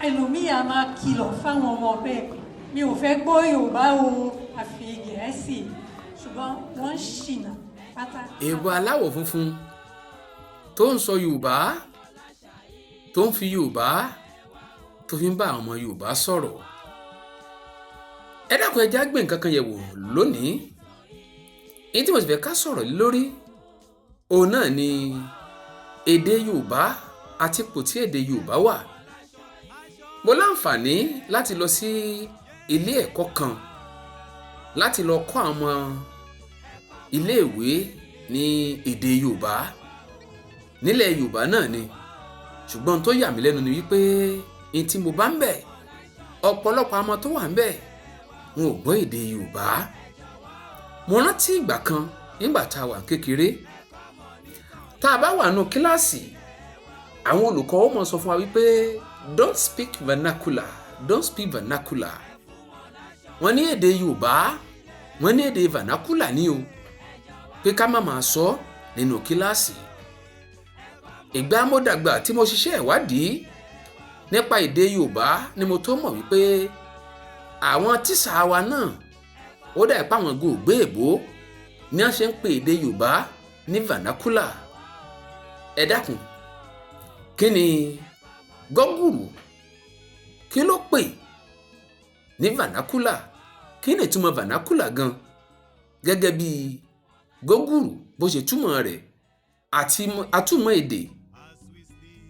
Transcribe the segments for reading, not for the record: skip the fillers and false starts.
Ẹlòmíì á máa kìlọ̀ fáwọn ọmọ pé mi ò fẹ́ gbọ́ Yorùbá o, àfi Gẹ̀ẹ́sì, ṣùgbọ́n wọ́n ń ṣìnà pátá. Èèbó aláwọ̀ funfun tó ń sọ Yorùbá, tó ń fi Yorùbá, tó fi ń bá àwọn ọmọ Yorùbá sọ̀rọ̀. Ẹ dákun, ẹ jẹ́ á gbé nǹkan kan yẹ̀wò lónìí. Èyí tí mo sì fẹ́ ká sọ̀rọ̀ lé lórí òun náà ni èdè Yorùbá àti ipò tí èdè Yorùbá wà. Mo láǹfààní láti lọ sí ilé ẹ̀kọ́ kan láti lọ kọ́ àwọn ọmọ iléèwé ní èdè Yorùbá nílẹ̀ Yorùbá náà ni. Ṣùgbọ́n tó yà mí lẹ́nu ni wípé n tí mo bá ń bẹ̀, ọ̀pọ̀lọpọ̀ àwọn tó wà ń bẹ̀, wọn ò gbọ́ èdè Yorùbá. Mo rántí ìgbà kan nígbà tá a wà kékeré, tá a bá wà nínú kíláàsì, àwọn olùkọ́ ó mọ̀ sọ fún wa wípé, "Don't speak vernacular, don't speak vernacular." Wọ́n ní èdè Yorùbá, wọ́n ní èdè vernacular ní o, pé ká má máa sọ nínú kíláàsì. Ìgbà mo dàgbà tí mo ṣiṣẹ́ ìwádìí nípa èdè Yorùbá ni mo tó mọ̀ wípé àwọn tíṣà wa náà, ó dà pé àwọn gò gbé èbó ní wọ́n ṣe ń pè èdè Yorùbá ní vernacular. Ẹ dákun, kí ni Google, kí ló pè ní vernacular? Kí ni ìtumọ̀ vernacular gan, gẹ́gẹ́ bí Google bó ṣe túmọ̀ rẹ̀ àti atúmọ̀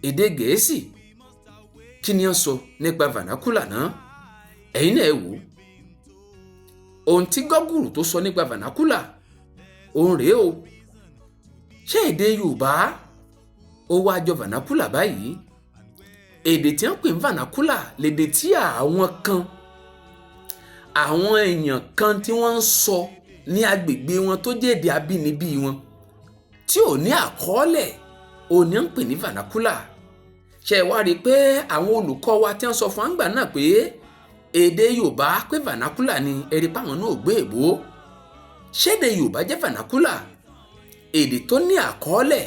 èdè Gẹ̀ẹ́sì? Kí ni wọ́n sọ nípa vernacular náà? Ẹ̀yin náà ẹ wò ó. Ohun tí Google tó sọ nípa vernacular òun rèé o. Ṣé èdè Yorùbá ó wá jọ vernacular báyìí? Èdè tí wọ́n pè ní vernacular lèdè tí àwọn kan, àwọn èèyàn kan tí wọ́n ń sọ ní agbègbè wọn, tó jẹ́ èdè abínibí wọn, tí ò ní àkọọ́lẹ̀, òun ni wọ́n ń pè ní vernacular. Ṣe wá rí i pé àwọn olùkọ́ wa tí wọ́n sọ fún àgbà náà pé èdè Yorùbá pé vernacular ni, ẹ̀rí páwọn náà gbé èbó? Ṣédè Yorùbá jẹ́ vernacular? Èdè tó ní àkọọ́lẹ̀,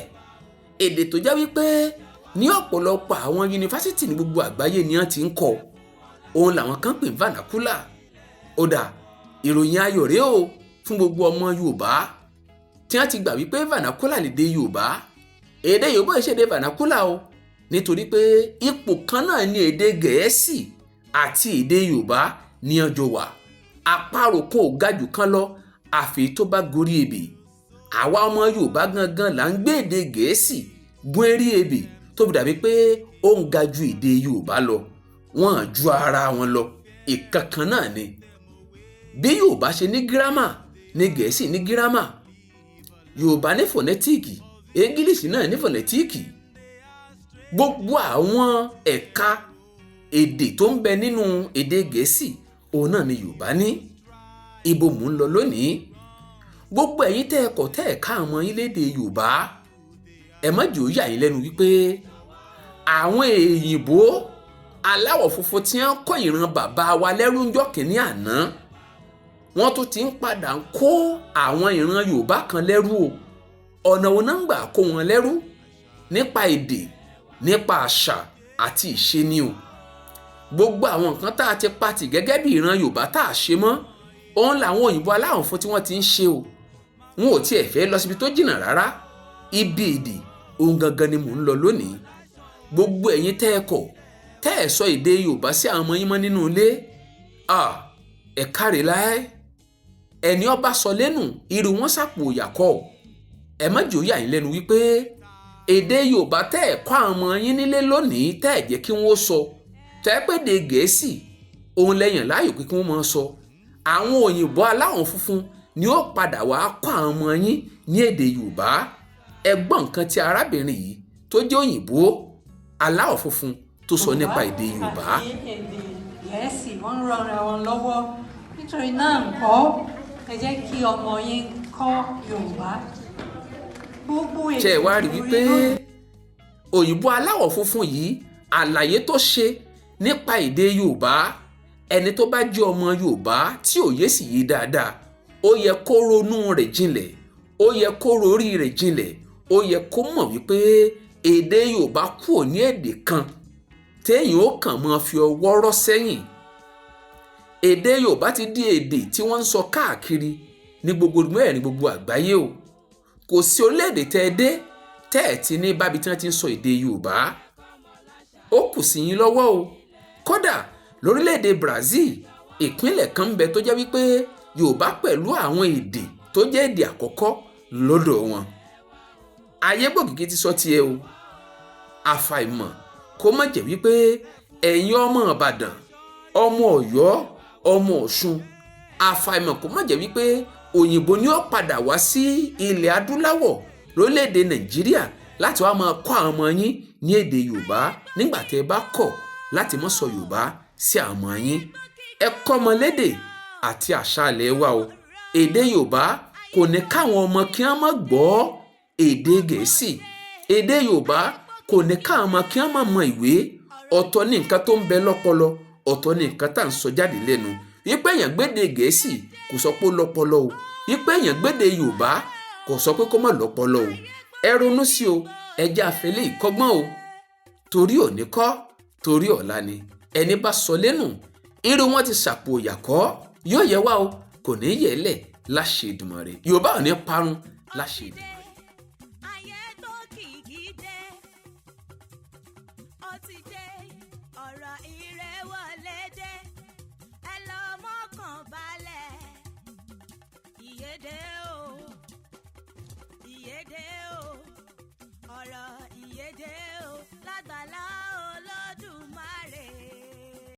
èdè tó jẹ́ wípé ní ọ̀pọ̀lọpọ̀ àwọn yunifásítì ní gbogbo àgbáyé ni wọ́n ti ń kọ́, òun làwọn kan pè ní vernacular. Ó dà, ìròyìn ayọ̀ rèé o fún gbogbo ọmọ Yorùbá tí wọ́n ti gbà wípé vernacular lèdè Yorùbá. Èdè Yorùbá ò ṣèdè vernacular o, nítorí pé ipò kan náà ní èdè Gẹ̀ẹ́sì àti èdè Yorùbá ní ọjọ́ wà. Àparò kan ò ga jù kan lọ àfi tó bá gorí ebè. Àwa ọmọ Yorùbá gangan là ń gbé èdè Gẹ̀ẹ́sì gún eré ebè tó fi dàbí pé ó ń ga ju èdè Yorùbá lọ. Wọ́n ju ara wọn lọ, ìkankan náà ni. Bí Yorùbá ṣe ní gírámà ní Gẹ̀ẹ́sì ní gírámà. Yorùbá ní fọ̀nẹ́tíìkì, English náà ní fọ̀nẹ́tíìkì. Gbogbo àwọn ẹ̀ka èdè tó ń bẹ nínú èdè Gẹ̀ẹ́sì, òun náà ni Yorùbá ní. Ibo mò ń lọ lónìí? Gbogbo ẹ̀yin tẹ́ ẹ kọ̀, tẹ́ ẹ ká àwọn yín lédè Yorùbá, ẹ má jò yà yín lẹ́nu wípé àwọn èyìnbó aláwọ̀ funfun tí wọ́n kọ́ ìran bàbá wa lẹ́rú ńjọ́ kìíní àná, wọ́n tún ti ń padà ń kó àwọn ìran Yorùbá kan lẹ́rú o. Ọ̀nà wo náà ń gbà kó wọn lẹ́rú? Nípa èdè, nípa àṣà àti ìṣe ni o. Gbogbo àwọn nǹkan tá a ti patì gẹ́gẹ́ bí ìran Yorùbá tá a ṣe mọ́, òun làwọn òyìnbó aláwọ̀ funfun tí wọ́n ti ń ṣe o. Wọn ò tiẹ̀ fẹ́ lọ síbi tó jìnnà rárá, ibi èdè ohun gangan ni mò ń lọ lónìí. Gbogbo ẹ̀yin tẹ́ ẹ kọ̀, tẹ́ ẹ sọ èdè Yorùbá sí àwọn ọmọ yín mọ́ nínú ilé, ẹ káre láé. Ẹni ọba sọ lẹ́nu, irú wọn sàpò ìyàkọ́. Ẹ má jẹ́ ó yà yín lẹ́nu wípé èdè Yorùbá tẹ́ ẹ kọ́ àwọn ọmọ yín nílé lónìí, tẹ́ ẹ jẹ́ kí wọ́n sọ, tẹ́ ẹ pé èdè Gẹ̀ẹ́sì òun lẹ́yìn láàyò pé kí wọ́n máa sọ, àwọn òyìnbó aláwọ̀ funfun ni ó padà wá kọ́ àwọn ọmọ yín ní èdè Yorùbá. Ẹ gbọ́ nǹkan tí arábìnrin yìí tó jẹ́ òyìnbó aláwọ̀ funfun tó sọ nípa èdè Yorùbá. Àti èdè Gẹ̀ẹ́sì, wọ́n ń ran ara wọn lọ́wọ́. Nítorí náà ńkọ́, ẹ jẹ́ kí ọmọ yín kọ́ Yorùbá. Gbogbo Ṣe ẹ wá rí èdè wípé òyìnbó aláwọ̀ funfun yìí, àlàyé tó ṣe nípa èdè Yorùbá, ẹni tó bá jẹ́ ọmọ Yorùbá tí òye sì yé dáadáa, ó yẹ kó ronú rẹ̀ jinlẹ̀, ó yẹ kó rorí rẹ̀ jinlẹ̀, ó yẹ kó mọ̀ wípé èdè Yorùbá kúrò ní èdè kan. Téèyàn ó kàn máa fi ọwọ́ rọ́ sẹ́yìn. Èdè Yorùbá ti di èdè tí wọ́n ń sọ káàkiri ní gbogbo mẹ́rin gbogbo àgbáyé o. Kò sí orílẹ̀-èdè tẹ́ ẹ dé tẹ́ ẹ ti ní bábi tí wọ́n ti ń sọ èdè Yorùbá. Ó kù sí yín lọ́wọ́ o. Kódà lórílẹ̀-èdè Brazil, ìpínlẹ̀ kan ń bẹ tó jẹ́ wípé Yorùbá pẹ̀lú àwọn èdè tó jẹ́ èdè àkọ́kọ́ lọ́dọ̀ wọn. Ayégbòkìkí ti sọ tiẹ̀ o. Àfàìmọ̀ kó má jẹ́ wípé ẹ̀yin ọmọ Ìbàdàn, ọmọ Ọ̀yọ́, ọmọ Ọ̀ṣun, àfàìmọ̀ kó má jẹ́ wípé òyìnbó ni ó padà wá sí ilẹ̀ adúláwọ̀ lórílẹ̀‐èdè Nàìjíríà láti wá máa kọ́ àwọn ọmọ yín ní èdè Yorùbá nígbà tẹ́ ẹ bá kọ̀ láti má sọ Yorùbá sí àwọn ọmọ yín. Ẹ kọ́ ọmọ lédè àti àṣà ilẹ̀ wa o. Èdè Yorùbá kò ní káwọn ọmọ kí wọ́n má gbọ́ èdè Gẹ̀ẹ́sì. Èdè Yorùbá kò ní káwọn ọmọ kí wọ́n má mọ ìwé. Ọ̀tọ̀ ní nǹkan tó ń bẹ lọ́pọlọ, ọ̀tọ̀ ní nǹkan tá à ń sọ jáde lẹ́nu. Wípé èèyàn gbédè Gẹ̀ẹ́sì kò sọ pé ó lọ́pọlọ o. Wípé èèyàn gbédè Yorùbá kò sọ pé kó má lọ́pọlọ o. Ẹ ronú sí o, ẹ jẹ́ àfẹlẹ́ ìkọ́gbọ́n o. Torí òní kọ́, torí ọ̀la ni. Ẹni bá sọ lẹ́nu, irú wọn ti sàpò ìyàkọ́, yóò yẹ wá o, kò ní yẹ lẹ̀ láṣẹ Èdùmàrè. Yorùbá ò ní parun láṣẹ Èdùmàrè. Ayé tó kìkì dé, ó ti dé, ọ̀rọ̀ ire wọlé dé, ẹ lọ mọ́kàn balẹ̀, ìyédè.